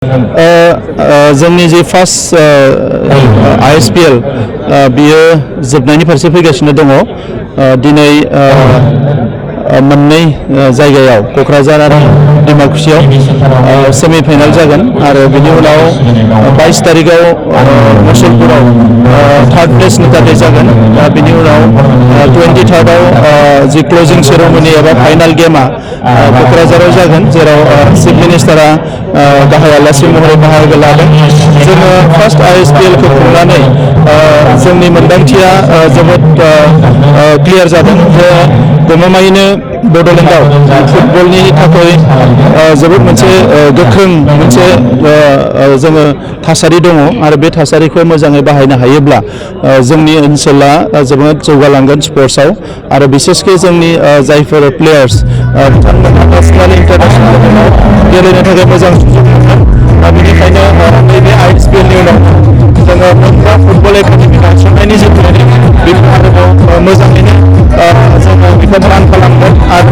जोंनि जे first ISPL बियो जोबनायनि फारसे फैगासिनो दङ। दिनै मोननै जायगायाव क'क्राझार आरो डिमाकुसियाव सेमिफाइनाल जागोन आरो बिनि उनाव 22 तारिखाव मुसलपुराव थार्ड प्लेसनि थाखाय जागोन। बिनि उनाव 23rd जि क्लोजिं सेरेमनि एबा फाइनाल गेमा क'क्राझाराव जागोन, जेराव चिफ मिनिस्टारा गाहाय आलासि महरै बाहागो लादों। जोङो फार्स्ट ISPL खौ खुंनानै जोंनि मोन्दांथिया जोबोद क्लियार जादों जे गमामायैनो बड'लेण्डआव फुटबलनि थाखाय जोबोद मोनसे गोख्रों मोनसे जोङो थासारि दङ आरो बे थासारिखौ मोजाङै बाहायनो हायोब्ला जोंनि ओनसोला जोबोद जौगालांगोन स्पर्ट्सआव। आरो बिसेसके जोंनि जायफोर प्लेयार्स बिथांमोनहा नेसनेल इन्टारनेसनेल लेभेलाव गेलेनो थाखाय मोजां सुजुग मोनगोन। बेनिखायनो नैबे ISPL नि उनाव जोङो मोनबा फुटबल एकाडेमि गायसननायनि जे प्लेनिं बेखौ आरोबाव मोजाङैनो जोङो बेखौ प्लान खालामगोन आरो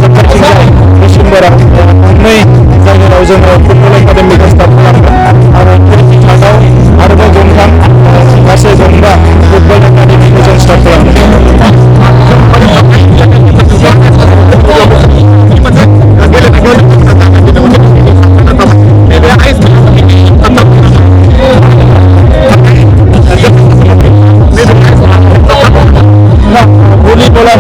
जोबनायथिंजाय डिसेम्बराव मोननै जायगायाव जोङो फुटबल एकाडेमिखौ स्टार्ट खालामगोन आरो 23rd आरोबाव गंथाम गासै गंबा फुटबल एकाडेमिखौ जों स्टार्ट खालामगोन। भलिबला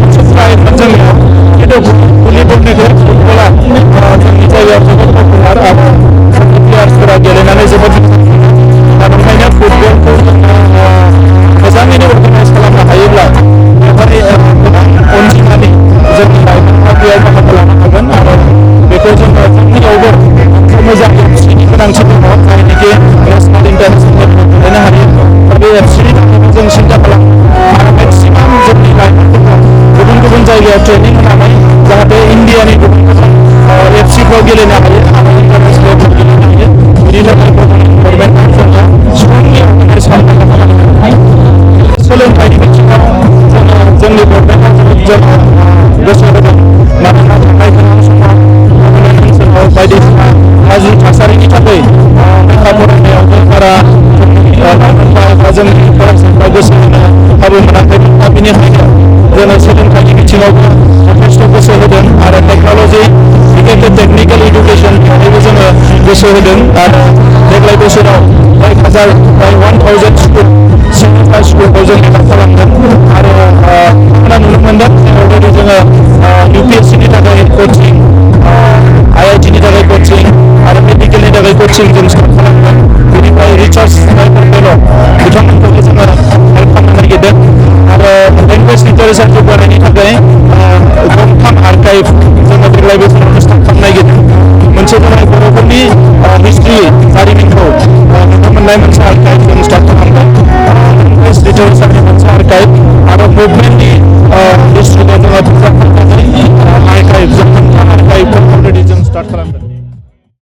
जोंनियाव खिन्थु भलिबलनिख्रुइ फुटबला जोंनि जायगायाव जोबोद पपुलार आरो जोंनि प्लेयार्सफोरा गेलेनानै जोबोद बेनिखायनो फुटबलखौ मोजाङैनो अर्गानाइज खालामनो हायोब्ला बेवहाय गोबां अनजिमानि जोंनि लाइमोनफोरा बेयाव बाहागो लानो हागोन आरो बेखौ जोङो जोंनियावबो मोजां एफसिनि गोनांथि दङ, जायनिखि नेसनेल इन्टारनेसनेल गेलेनो हायो। बे एफसिनि थाखायबो जों सिन्था खालामो आरो मेक्सिमाम जोंनि लाइमोनफोरखौ गुबुन गुबुन जायगायाव ट्रेनिं होनानै जाहाथे इण्डियानि गुबुन गुबुन एफसिफ्राव गेलेनो हायो आरो इन्टारनेसनेल लेभेलाव गेलेनो हायो। बिनि थाखाय गभर्नमेन्टआ जोङो सुबुंनि अर्गानाइज खालामनांगौ खामानि। सोलोंथाइनि बिथिङाव जोङो जोंनि गभर्नमेन्टआ जोबोद गोसो होदों, मानोना थांनाय गोबां समाव ओनसोलाव बायदिसिना गाज्रि थासारिनि थाखाय लेखा फरायनायावबो बारा लाइमोनफ्रा एबा जोंनि फरायसाफ्रा गोसो होनो खाबु मोनाखैमोन। दा बेनिखायनो जोङो सोलोंथाइनि बिथिङावबो जथेस्थ' गोसो होदों आरो टेक्न'लजि टेक्निकेल इडुकेसन बेवहायबो जोङो गोसो होदों आरो देग्लाय बोसोराव 1000 स्कुलखौ जों एकाउन्ट खालामदों आरो नुनो मोनदों अलरेडि जोङो UPSC नि थाखाय कचिं, IIT नि थाखाय कचिं आरो मेडिकेलनि थाखाय कचिं जों स्टार्ट खालामदों। बेनिफ्राय रिसार्च फेल' बिथांमोनखौबो जोङो हेल्प खालामनो नागिरदों आरो लेंगुवेज लिटारेचार जौगानायनि थाखाय गंथाम आर्काइभ जोङो देग्लाय बोसोरावनो स्टार्ट खालामनो नागिरदों। मोनसे जाबाय बर'फोरनि हिस्ट्रि जारिमिनखौ नुनो मोननाय मोनसे आर्काइभ जों स्टार्ट खालामदों, लेंगुवेज लिटारेचारनि मोनसे आर्काइभ आरो मुभमेन्ट